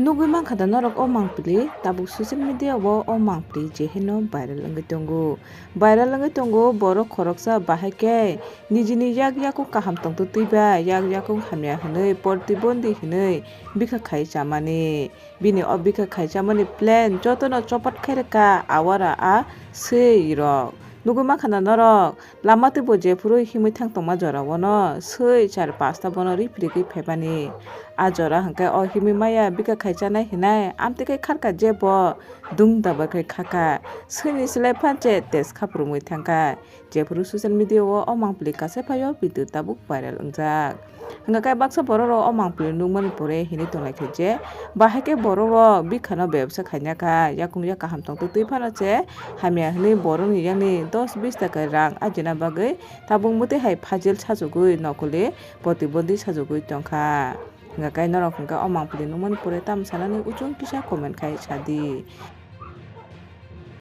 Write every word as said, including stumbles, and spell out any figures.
Nugwi mankha da norok o mangpili, tabuk social media o o mangpili jeheno viral wngwi tongo. Viral wngwi tongo, borok khoroksa bahai khe nijini yak yakung kaham tongtwtwi ba yak yakung hamya hwnwi portibondi hwnwi bikha khai chamani. Bini o bikha khai chamani plan jotono chopat khai rwkha awara a swi rok. Nugwi mankha da norok. Lama twibo jephuru himwi thang tongma jorao no swi char pasta bono riphirigwi phaimani. A jora hwnkhe o himwi maya bikha khai chanai hinai amtwi khai kharkha jebo dung dabar khai khakha. Swini slai phanche tes khapurumwi thangkha. Jephuru social media o o mangpili kasai phaio video tabuk viral wngjak. Hwnkha khe baksa borok rok o mangpili nukmani pore hinwi tonglai khe je, bahai khe borok rok bikha no bebsa khaina kha, yakung yak kaham tongtwtwi phano se hamya hinwi borok ni yakni dos bis taka rang ajina bagwi tabuk mwtwi hai phajil sajagwi nokoli protibondhi sajagwi tongkha. Hwnkha khe norok hwnkha o mangpili nukmani pore tamo sanani uchung kisa comment khai sadi.